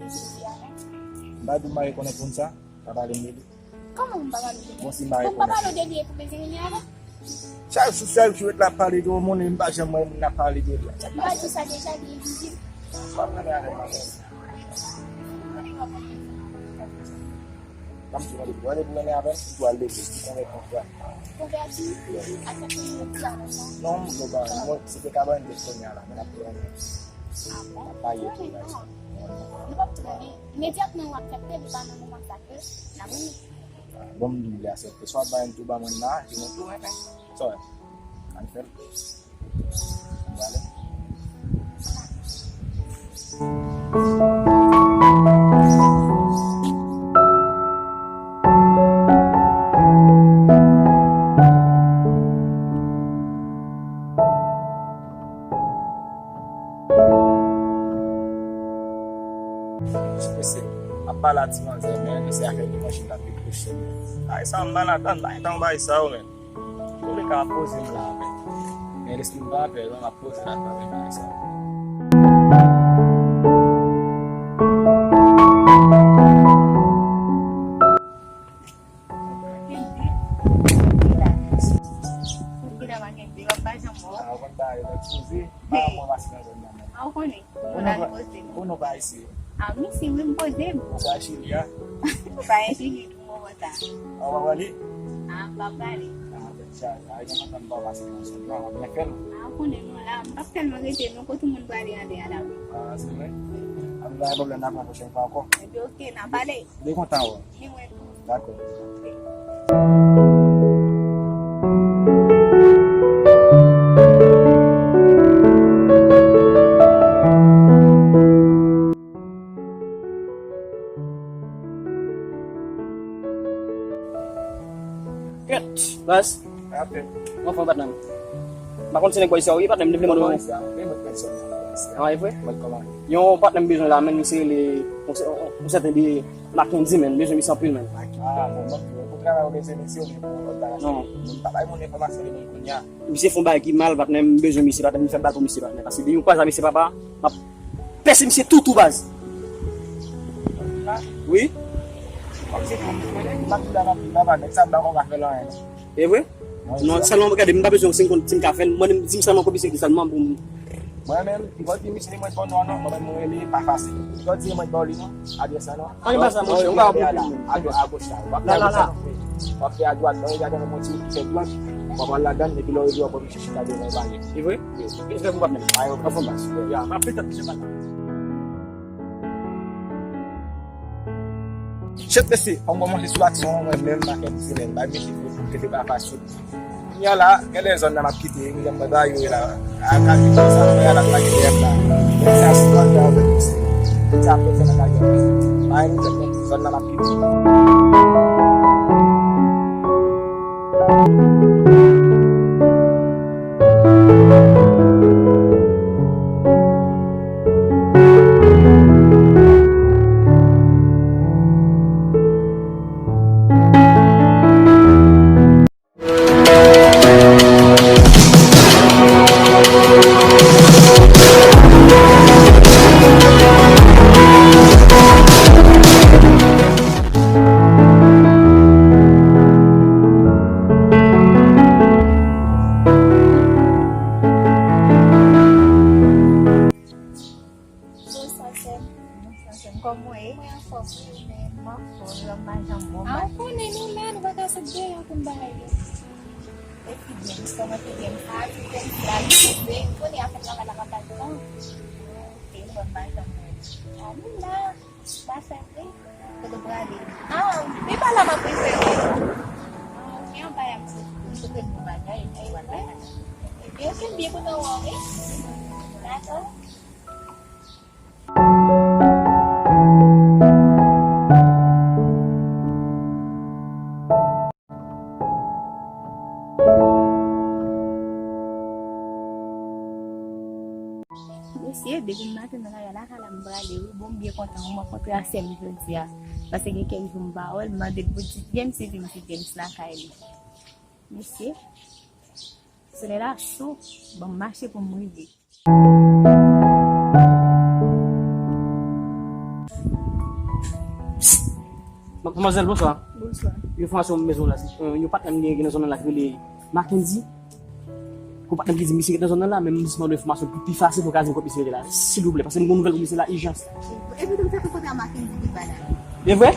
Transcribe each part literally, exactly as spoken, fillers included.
de Jezi a, non. M pa di w m pa rekonèt moun sa, pa pale m de li. Kòman m pa pale w de li? Bon, si m pa rekonèt. Bon, m pa pale w de li epi w bezwen vini avè m? Chak jou, sèl jou, ret la ap pale de yon moun, e m pa janm wè moun nan ap pale de li. M pa di w sa deja, li envizib. Pa pale avè m, madanm. Ban m di w, mande pou randevou randevou avè m, pou al leve, pou konvèti yon frè. Konvèti? Ak sa pou yon frè, non? Non, m vle ba, mwen, se te kabann de kounye a la, men ap pran. Ah bon? Ap pale tou, la, sa. Nou p ap tou rele. Imedyatman w aksepte, li pa nan moman sa ke n ap rele. Ah, bon, m di m vle aksepte. Swa bay m tou ba mwen la, ke mwen tou renmen. Sa w wè? Ann fè l. Mesye, ap pale a ti manzè, men mesye a fè li manje l ap dekwoche, men. Ay, sa m pa nan tann, pa gen tan w bay sa yo, men. Touleka, m ap poze m la, men. Men lespri m pa pè, non, m ap poze m la, m ap pale sa. Ou konn ba yo, mwen ekspoze, pa rapò pase nan zòn nan, men. A, ou konnen? Ou la poze. Ou non pa isi. A, m isi, wi, m poze m. Ou pa chili, a? Ou pa chili. Ou pa pale? Ah, m pa pale. Ah, bèl chay. Ah, jan m ap tann pa w pase nan zòn nan, w ap byen fè l. Ah, ou konnen non la, m p ap tèlman rete non, kote moun prale an dèyè la, wi. Ah, se vre? Wi. Ah, nou pa gen pwoblèm, n ap wè pwochèn fwa ankò. Epi, oke, n a pale. Byen kontan wè w. Ni mwen tou. Dakò. Kèt, baz. Apre. Mwen fè yon patnè m. M pa konn si nèg bò isi a, wi, patnè m, li vle mande yon. Bò isi a, wi, mwen konn sa. Ah, e vre? Mwen kòman? Yon patnè m bezwen la, men misye rele yon sèten de Mackendy, men, m bezwen misye anpil, men. Ah, bon, mwen, pou travay ou bezwen misye, oubyen pou lòt bagay? Non. Mwen pa bay moun enfòmasyon de moun kounye a. Misye fè yon bagay ki mal, patnè m, m bezwen misye, patnè m, m fè bal pou misye, patnè. Paske depi m kwaze ak misye, papa, m ap pèse misye tou, tou, baz. Wi. Kòm se pou mwen, m ap di la, m ap di, papa, nèg sa m pa konn ka fè l anyen. E vre? Non, sèlman, gade, m pa bezwen, si m konn, si m ka fè l, mwen, di m sèlman kote misye ki sèlman pou m. Mwen menm, m pa di misye mwen bon non, non, mwen menm, mwen rele pa fasil. M pa di mwen ba w li non, adrès la non. Ann ba sa, monchè, ou pa konprann mwen. Adrès a goch la. W ap la, la, la. W ap fè adwat, lè w rive atè nan yon ti wout ki fè blanch, w ap al ladan l, epi lè w rive w ap wè misye chita deyò nan yon bagay. Li vre? Wi. Misye fè pou w pa menm. Ay, w ap fè bas. Ya, m ap fè tèt misye pa la. Shit, mesye, fò m kòmanse sou aksyon an, mwen menm, Mackendy Selèn, bay mesye foto, m te pa fasil. Kounye a la, gen de zòn nan m ap kite, wi, jan m bay yo la. A ka kite sa, mwen la, pa gen la. Men sa, si mwen fè avèk misye. Sa ap fè nan kay yo. Pa gen pwoblèm, non. Zòn nan m ap kite. Bonswa, sè m. Bonswa, sè m. Kòman w ye? Mwen anfòm, wi, men m anfòm, lòm pa janm bon. A, ou konnen nou la, nou pa ka sot deyò pou n bagay yo. E ti James, kòman ti James? A, ti James la, li poze, ou konnen afè travay la pa pase tan. Ok, lòm pa janm bon. A, nou la, pa chanje. Kote w prale? A, li pa la, m ap rive. A, ok, anba a, m sot, m sot yon bagay, epi w al bay bagay. Epi, ok, m byen kontan wè w, wi. Dakò. Mesye, depi m maten nan lari a, lakay la m prale, wi. Bon, m byen kontan, wi, m rankontre a sè m jodi a. Paske gen kèk jou m pa wè l, m mande l pou Ti James, li di m Ti James lakay li. Mesye, solèy la cho, ban m mache pou m rive. Psst! Madmwazèl, bonswa. Bonswa. Yon enfòmasyon m bezwen la, se, euh, yon patnè m gen, gen nan zòn nan la ki rele Mackendy. Yon patnè m ki di misye ret nan zòn nan la, men m jis mande enfòmasyon pou pi fasil pou ka jwenn kot misye rete la. Silvouplè, paske m gen nouvèl pou misye la, ijans. Epi tou, m te kontre a Mackendy pi ba la. E vre?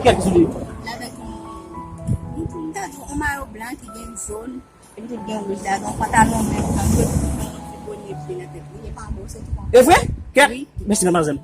Kiyès ki sou li? L avèk yon, yon, yon mayo blan ki gen jòn. Epi tou gen wouj la, gen yon pantalon vè, yon ti bonye ble nan tèt li, li pa bon, se tou bon. E vre? Kèt? Wi. Mèsi, madmwazèl.